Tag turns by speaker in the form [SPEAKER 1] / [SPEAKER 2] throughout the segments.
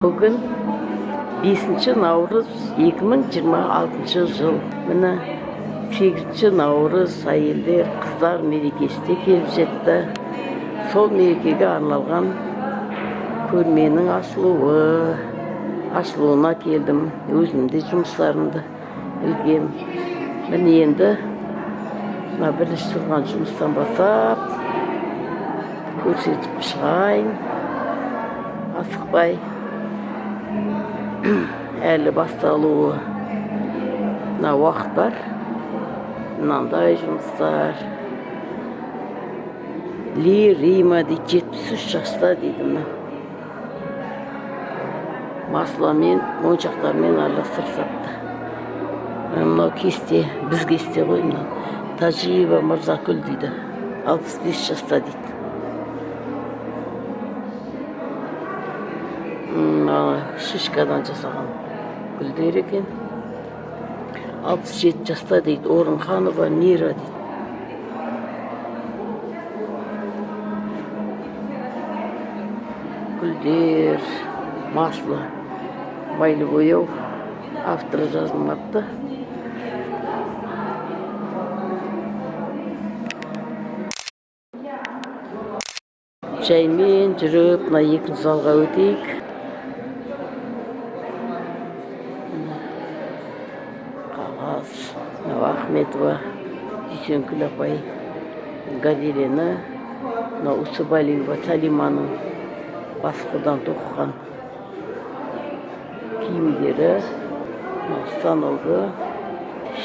[SPEAKER 1] Бүгін 5 наурыз 2026 жыл. Міне, 8 наурыз әйелдер, қыздар мерекесі де келіп жетті. Сол мерекеге арналған көрменің ашылуына келдім. Өзім де жұмыстарымды ілгем. Міне, енді мына бірінші тұрған жұмыстан бастап көрсетіп шығайын. Асықпай, әлі басталуы мына уақыт бар. Мынандай жұмыстар. Ли Рима дейді, 73 жаста дейді. Мына масломен, моншақтармен араластырып сатты. Мынау кесте, біз кесте ғой мынау. Тажиева Мырзакүл дейді, 65 жаста дейді. Мына шишкадан жасаған гүлдер екен. 67 жаста дейді, Орынханова Мира дейді. Гүлдер, масло, майлы бояу, авторы жазылмапты. Жаймен жүріп мына екінші залға өтейік. Міне, қағаз. Мынау Ахметова Дүйсенкүл апай гобелені. Мынау Усубалиева Салиманың басқыдан тоқыған киімдері. Мынау станогы,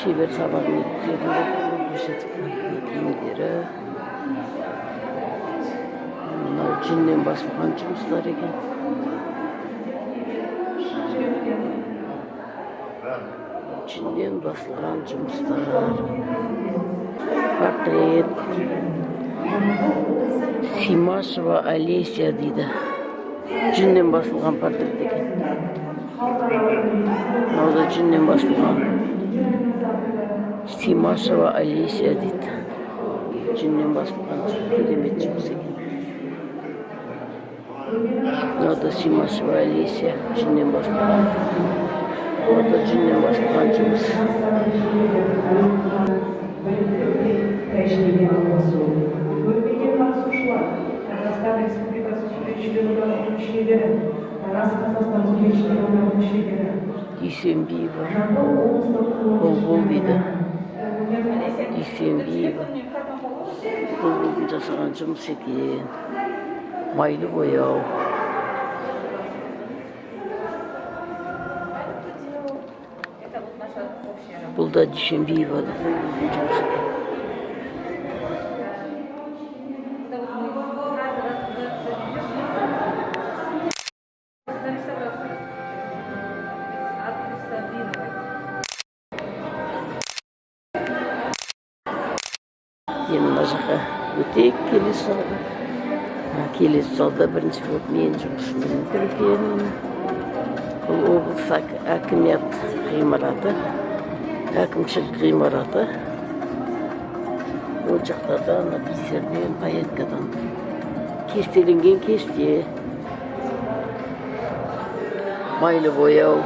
[SPEAKER 1] шебер сабағын өткізетін көрсетіп, мына киімдері. Мынау жүннен басылған жұмыстар екен. Жүннен басылған жұмыстар. Портрет. Симашева Олеся дейді, жүннен басылған портрет екен. Мынау да жүннен басылған. Симашева Олеся дейді, жүннен басылған керемет жұмыс екен. Мынау да Симашева Олеся, жүннен басылған. Мынау да жүннен басылған жұмыс.
[SPEAKER 2] Тәжірибе алмасу. Көрмеге қатысушылар: Қазақстан Республикасы Суретшілер одағының мүшелері, Тараз Қазақстан Суретшілер одағының мүшелері,
[SPEAKER 1] Дүйсенбиева
[SPEAKER 2] Жамбыл облыстық
[SPEAKER 1] Бұлбұл дейді. Дүйсенбиева Бұлбұлдың жасаған жұмысы екен, майлы бояу.
[SPEAKER 3] Это вот наша общая работа.
[SPEAKER 1] Бұл да Дүйсенбиева Бұлбұлдың жұмысы екен.
[SPEAKER 3] Это вот мы каждый раз туда на реставрацию. Отреставрировать.
[SPEAKER 1] Енді мына жаққа өтейік, келесі залға. Келесі залда бірінші болып менің жұмысым тұр екен. Бұл облыс әкімият ғимараты, әкімшілік ғимараты. Ол жақтарда ана бисерден, пайеткадан кестеленген кесте, майлы бояу.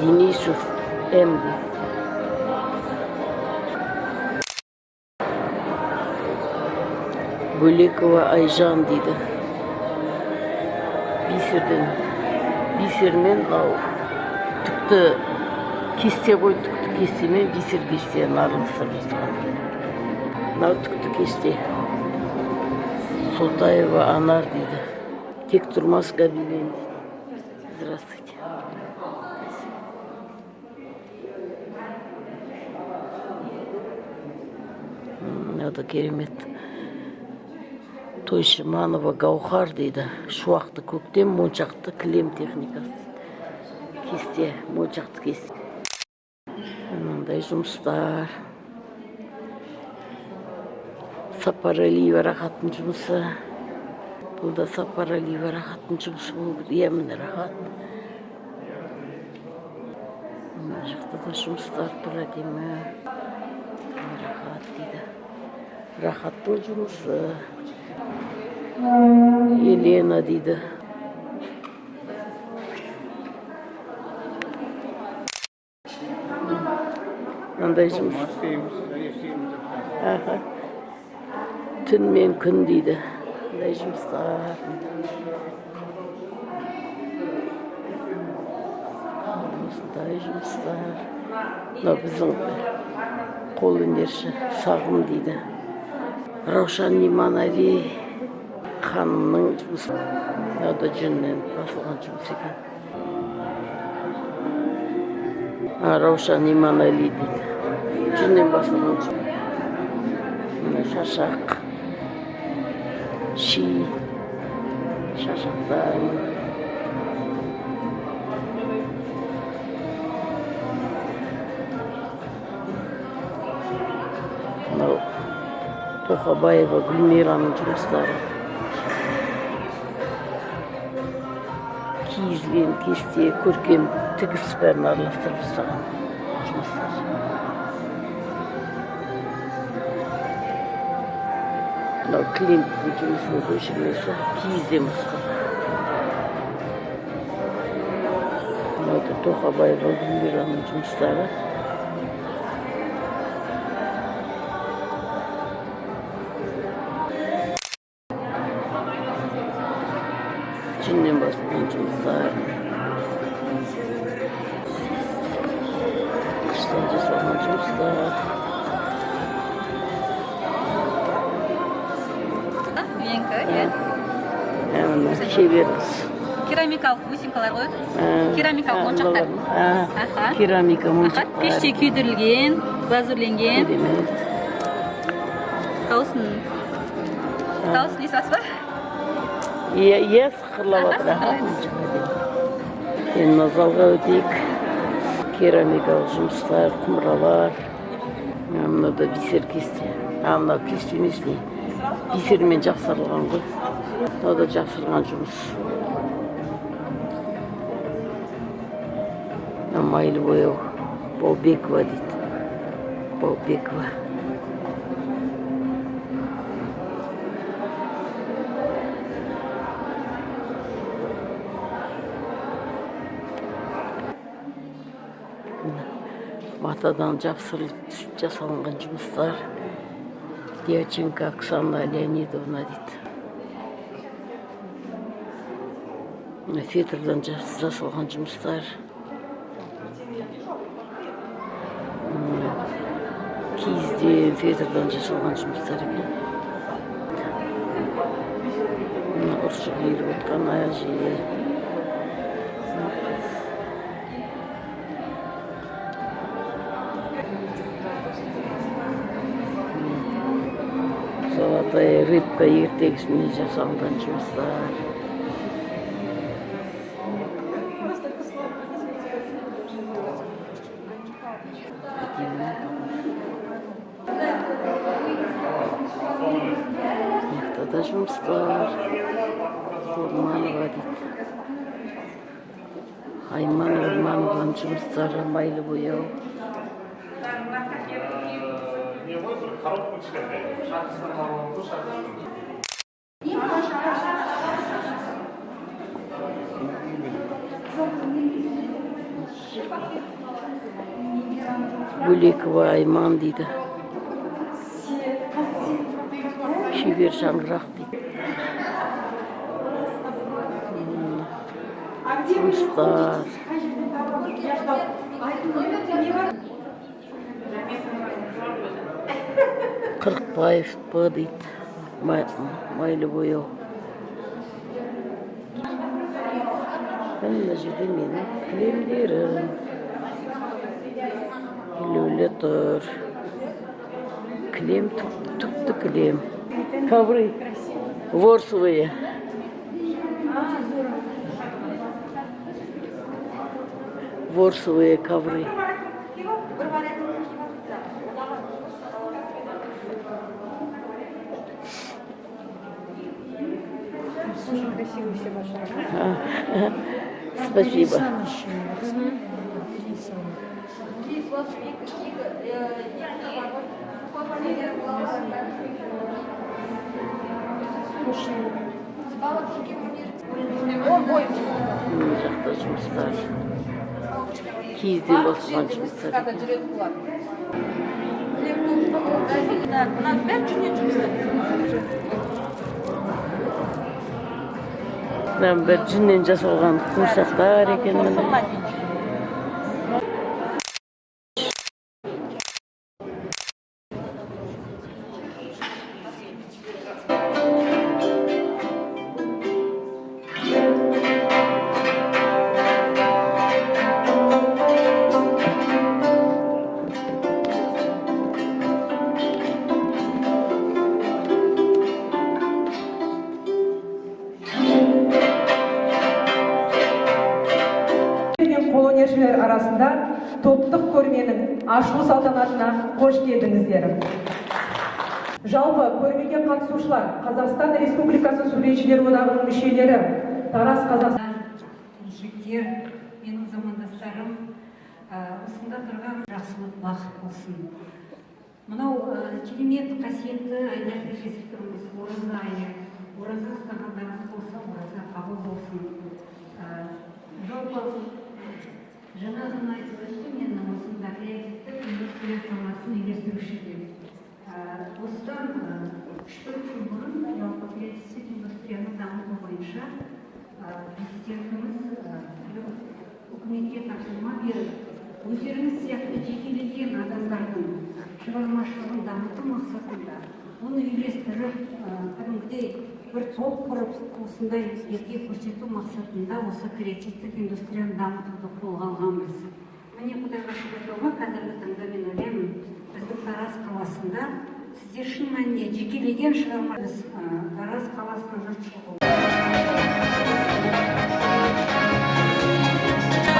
[SPEAKER 1] Денисов М дейді. Бөлекова Айжан дейді, бисерден, бисермен. Мынау түкті кесте ғой, түкті кестемен бисер кестені араластырып жасаған. Мынау түкті кесте. Солтаева Анар дейді, тек тұрмас гобелен дейді. Здравствуйте. Мынау да керемет. Тойшыманова Гаухар дейді, шуақты көктем, моншақты кілем техникасы, кесте, моншақты кесте. Мынандай жұмыстар. Сапаралиева Рахаттың жұмысы. Бұл да Сапаралиева Рахаттың жұмысы болу керек. Иә, міне, Рахат. Мына жақта да жұмыстар тұр, әдемі. Рахат дейді, Рахаттың жұмысы. Елена дейді. Мынандай жұмыс. Аха. Түн мен күн дейді. Мындай жұмыстар. Осындай жұмыстар. Мынау біздің қолөнерші Сағым дейді. Раушан Иманали ханымның жұмысы. Мынау да жүннен басылған жұмыс екен. А, Раушан Иманали дейді. Жүннен басылған жұмыс. Мына шашақ, ши, шашақтар. Мынау Тоқабаева Гүлмираның жұмыстары. Киізбен кесте, көркем тігіс, бәрін араластырып жасаған жұмыстар. Мынау Климттің жұмысының көшірмесі, киізден басқан. Мынау да Тоқабаева Гүлмираның жұмыстары. Жүннен басылған жұмыстар. Қыштан жасалған жұмыстар.
[SPEAKER 3] Менікі, иә.
[SPEAKER 1] Ә, мына шебер қыз.
[SPEAKER 3] Керамикалық бусинкалар ғой.
[SPEAKER 1] Ә,
[SPEAKER 3] Керамикалық
[SPEAKER 1] ә,
[SPEAKER 3] моншақтар.
[SPEAKER 1] мыналар. Ә,
[SPEAKER 3] Аха.
[SPEAKER 1] керамика
[SPEAKER 3] Аха,
[SPEAKER 1] моншақтар.
[SPEAKER 3] Пеште күйдірілген, глазурленген.
[SPEAKER 1] Керемет.
[SPEAKER 3] Дауысын естіп ба?
[SPEAKER 1] Иә, сықырлап жатыр. Аха, моншақ әдемі. Енді мына залға өтейік. Керамикалық жұмыстар, құмыралар. Мына мынау да бисер кесте. А, мынау кесте емес, не? Бисермен жапсырылған ғой. Мынау да жапсырған жұмыс. Мына майлы бояу. Баубекова дейді. Баубекова. Матадан жапсырылып түсіп жасалынған жұмыстар. Дьяченко Оксана Леонидовна дейді. Мына фетрдан жасалған жұмыстар. Киізден, фетрдан жасалған жұмыстар екен. Мына ұршық иіріп отқан әже. Мына қыз. Золотая рыбка ертегісімен жасалынған жұмыстар. Әдемі. Мына да жұмыстар. Орманова дейді. Айман Орманованың жұмыстары, майлы бояу.
[SPEAKER 4] Не ғой, бір коробка кішкентай, шақырсаң алып ғой, шақырсаң.
[SPEAKER 1] Бөлекова Айман дейді. Шебер шаңырақ дейді. Жұмыстар. Қырықбаев П дейді. Майлы бояу. Міне, мына жерде менің кілемдерім ілулі тұр. Кілем, түкті кілем. Ковры ворсовые. Ворсовые ковры.
[SPEAKER 2] Очень красивые все ваши работы.
[SPEAKER 1] Спасибо.
[SPEAKER 2] Пересаночные. Пересаночные. Слушай,
[SPEAKER 1] Мына жақта жұмыстар, киізден басылған жұмыстар
[SPEAKER 3] Выставкада
[SPEAKER 1] екен.
[SPEAKER 3] Жүреді бұлар. Мынаның бәрі жүннен жұмыстар.
[SPEAKER 1] Мынаның бәрі жүннен жасалған қуыршақтар екен, міне.
[SPEAKER 3] Торсылма дейді.
[SPEAKER 2] Мен қолөнершілер арасында топтық көрменің ашылу салтанатына қош келдіңіздер. Жалпы, көрмеге қатысушылар Қазақстан Республикасы Суретшілер одағының мүшелері, Тараз, Қазақстан
[SPEAKER 3] Жігіттер, менің замандастарым, осында тұрған жақсылық, бақыт болсын. Мынау керемет қасиетті айларда кезіп тұрмыз, ораза айы. Ораза ұстағандарыңыз болса, ораза қабыл болсын. Жалпы, жаңа ғана айтып өтті, мен осында креативті индустрия саласын үйлестіруші деп. Осыдан 3-4 жыл бұрын жалпы креативтік индустрияны дамыту бойынша президентіміз үкіметке тапсырма беріп, өздеріңіз сияқты жекелеген адамдардың шығармашылығын дамыту мақсатында оны үйлестіріп, кәдімгідей бір топ құрып, осындай елге көрсету мақсатында осы креативтік индустрияны дамытуды қолға алғанбыз. Міне, құдайға шүкір, тауба, қазіргі таңда мен ойлаймын, біздің Тараз қаласында сіздер шын мәнінде жекелеген шығарма, біз Тараз қаласының жұртшылығы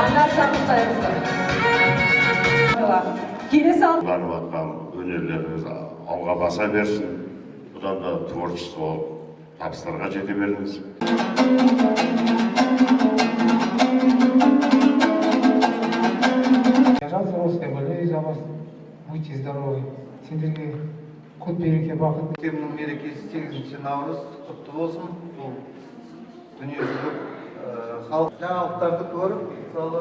[SPEAKER 2] Анар Сағынтайқызы. Келесі ал
[SPEAKER 5] Қолданып жатқан өнерлеріңіз алға баса берсін. Бұдан да творчестволық табыстарға жете беріңіз.
[SPEAKER 6] Я рад за вас, я болею за вас. Будьте здоровы. Сендерге құт береке, бақыт.
[SPEAKER 7] Көктемнің мерекесі, 8 наурыз құтты болсын! Бұл дүниежүзілік халық жаңалықтарды көріп, мысалы,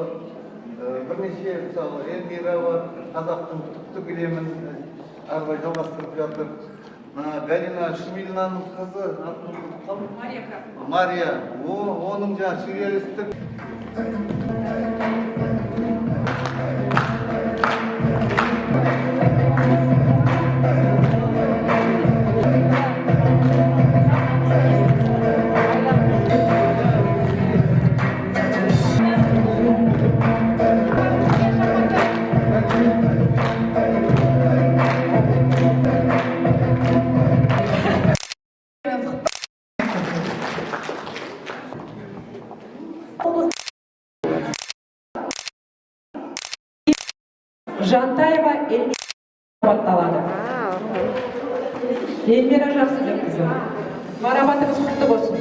[SPEAKER 7] бірнеше, мысалы, Эльмира бар, қазақтың түкті кілемін ары қарай жалғастырып жатыр. Мына Галина Шмилинаның қызы, атын ұмытып қалдым, Мария, оның жаңағы сюрреалистік
[SPEAKER 2] Жантаева Эльмира марапатталады. Эльмира Жақсыбекқызы, марапатыңыз құтты болсын!